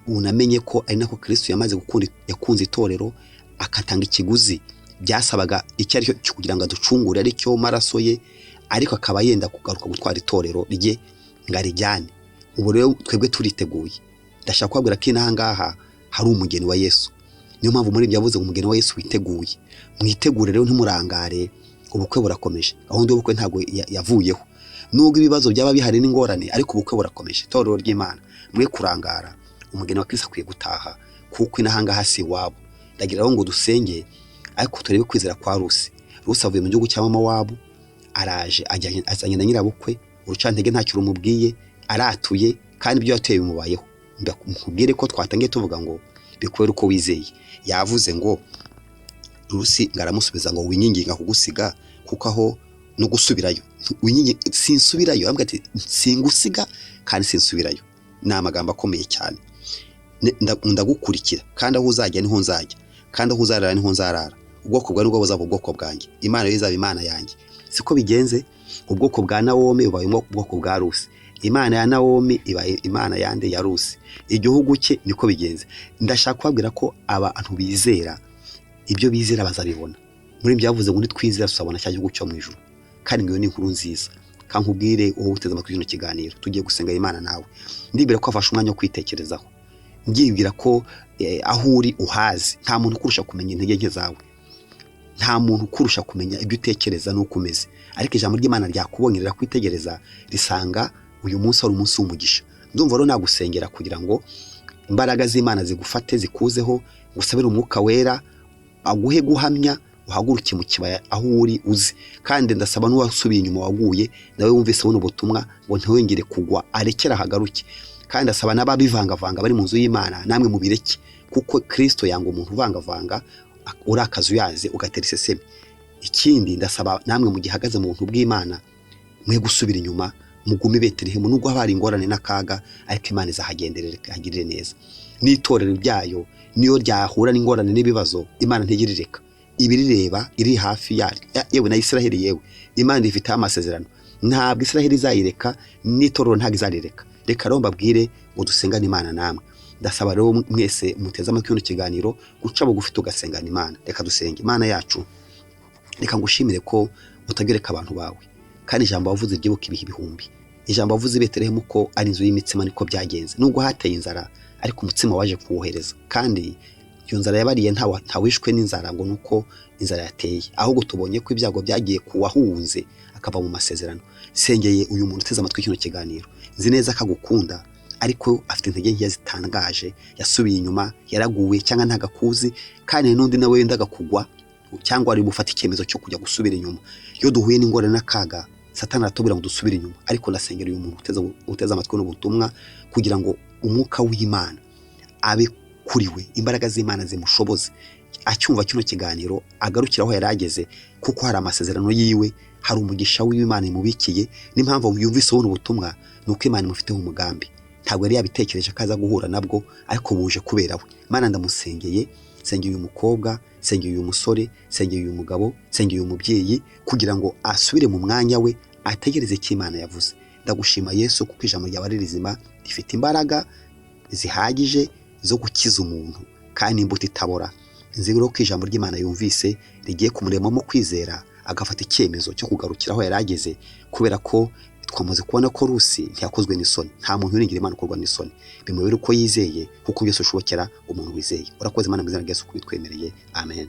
[SPEAKER 1] Unamenye ko ari nako Kristo yamaze gukunda, yakunze itorero akatanga ikiguzi byasabaga icyo ari cyo kugira ngo aducungure, ari cyo maraso ye, ariko akaba yenda kugaruka gutwara itorero rye ngo arijyane. Ubu rero twebwe turiteguye. Ndashaka kubabwira ko inaha ngaha hari umugeni wa Yesu. Niyo mpamvu muri ibyo yavuze ngo umugeni wa Yesu witeguye. Mwitegure rero, ntimurangare, ubukwe burakomeje. Gahunda y'ubukwe ntabwo yavuyeho nubwo ibibazo byaba bihari n'ingorane, ariko ubukwe burakomeje. Itorero ry'Imana, mwe kurangara, umugeni wa Kristo akwiye gutaha, kuko inaha ngaha si iwabo. Ndagira rero ngo dusenge, ariko turebe kwizera kwa Rusi. Rusi avuye mu gihugu cya Mowabu, araje azanye na nyirabukwe. Urucantege ntacyo rumubwiye, aratuye, kandi ibyo yatuye bimubayeho. Nkubwire ko twatangiye tuvuga ngo bikubere uko wizeye. Yavuze ngo Rusi ngo aramusubiza ngo winyinginga kugusiga, kuko aho no gusubirayo sinsubirayo. Arambwira ati singusiga kandi sinsubirayo. Ni amagambo akomeye cyane. Ndagukurikira, kandi aho uzajya niho nzajya, kandi aho uzarara niho nzarara. Ubwoko bwawe nibwo buzaba ubwoko bwanjye, Imana yo izaba Imana yanjye. Siko bigenze? Ubwoko bwa Nawomi bubaye ubwoko bwa Rusi, Imana ya Nawomi ibaye Imana yande? Ya Rusi. Igihugu cye niko bigenze. Ndashaka kubabwira ko abantu bizera, ibyo bizera bazabibona. Muri ibyo yavuze ngo nitwizera tuzabona cya gihugu cyo mu ijuru, kandi ngo iyo ni inkuru nziza. Kankubwire wowe uteze amatwi kino kiganiro, tugiye gusenga Imana nawe. Ndibwira ko wafashe umwanya wo kwitekerezaho. Ndibwira ko aho uri uhazi. Nta muntu ukurusha kumenya intege nke zawe, nta muntu ukurusha kumenya ibyo utekereza n'uko umeze, ariko ijambo ry'Imana ryakubonye, rirakwitegereza, risanga uyu munsi ari umunsi w'umugisha. Ndumva rero nagusengera kugira ngo imbaraga z'Imana zigufate, zikuzeho, ngusabire umwuka wera aguhe guhamya, uhaguruke mu kibaya aho uri uzi. Kandi ndasaba n'uwasubiye inyuma, waguye, nawe wumvise buno butumwa, ngo ntiwongere kugwa, arekere ahagaruke. Kandi ndasaba n'ababivangavanga bari mu nzu y'Imana, namwe mubireke, kuko Kristo yanga umuntu uvangavanga, urakaza uyaze ugatera iseseme. Ikindi ndasaba namwe mugihagaze mu buntu bw'Imana, mwe gusubira inyuma, mugume i Betelehemu nubwo haba hari ingorane n'akaga, ariko Imana izahagenderera ihagirire neza. N'itorero ryayo niyo ryahura n'ingorane n'ibibazo, Imana ntigirireka, ibirireba, iri hafi yaryo. Yewe na Israheli, yewe Imana ifiteho amasezerano, ntabwo Israheli izayireka, n'itorero ntabwo izarireka. Reka rero mbabwire ngo dusengane Imana namwe. Ndasaba rero mwese muteze amatwi kino kiganiro guca bugufi tugasengana Imana. Reka dusenge. Imana yacu, reka ngushimire ko utagereka abantu bawe, kandi ijambo wavuze ryibuka ibihe ibihumbi. Ijambo wavuze i Betelehemu ko ari inzu y'imitsima, niko byagenze. Nubwo hateye inzara, ariko umutsima waje kuwohereza, kandi iyo nzara yabariye ntawishwe n'inzara ngo nuko inzara yateye, ahubwo tubonye ko ibyago byagiye ku wahunze akava mu masezerano. Sengeye uyu muntu uteze amatwi kino kiganiro, nzi neza ko agukunda. Ariko afite intege nkeya zitangaje, yasubiye inyuma, yaraguwe cyangwa ntagakuzi, kandi n'undi nawe wendaga kugwa cyangwa ari bufate icyemezo cyo kujya gusubira inyuma. Iyo duhuye n'ingorane n'akaga, Satani aratubwira ngo dusubire inyuma. Ariko ndasengera uyu muntu uteze amatwi n'ubutumwa kugira ngo umwuka w'Imana abe kuri we, imbaraga z'Imana zimushoboze, acyumva kino kiganiro agarukira aho yari ageze, kuko hari amasezerano yiwe, hari umugisha w'Imana imubikiye. N'impamvu yumvise buno butumwa ni uko Imana imufiteho umugambi. Ntabwo yari yabitekereje ko aza guhura nabwo, ariko buje kubera we. Imana, ndamusengeye, sengeye uyu mukobwa, sengeye uyu musore, sengeye uyu mugabo, sengeye uyu mubyeyi, kugira ngo asubire mu mwanya we, ategereze icyo Imana yavuze. Ndagushima Yesu, kuko ijambo ryawe ari rizima, rifite imbaraga zihagije zo gukiza umuntu kandi imbuto itabora. Nzi rero ko ijambo ry'Imana yumvise rigiye kumuremamo kwizera, agafata icyemezo cyo kugarukira aho yari ageze, kubera ko twamaze kubona ko Rusi ntiyakozwe n'isoni. Nta muntu uringira Imana ukorwa n'isoni. Bimubere uko yizeye, kuko byose ushobokera umuntu wizeye. Urakoze Imana, mu izina rya Yesu kubitwemereye, amen.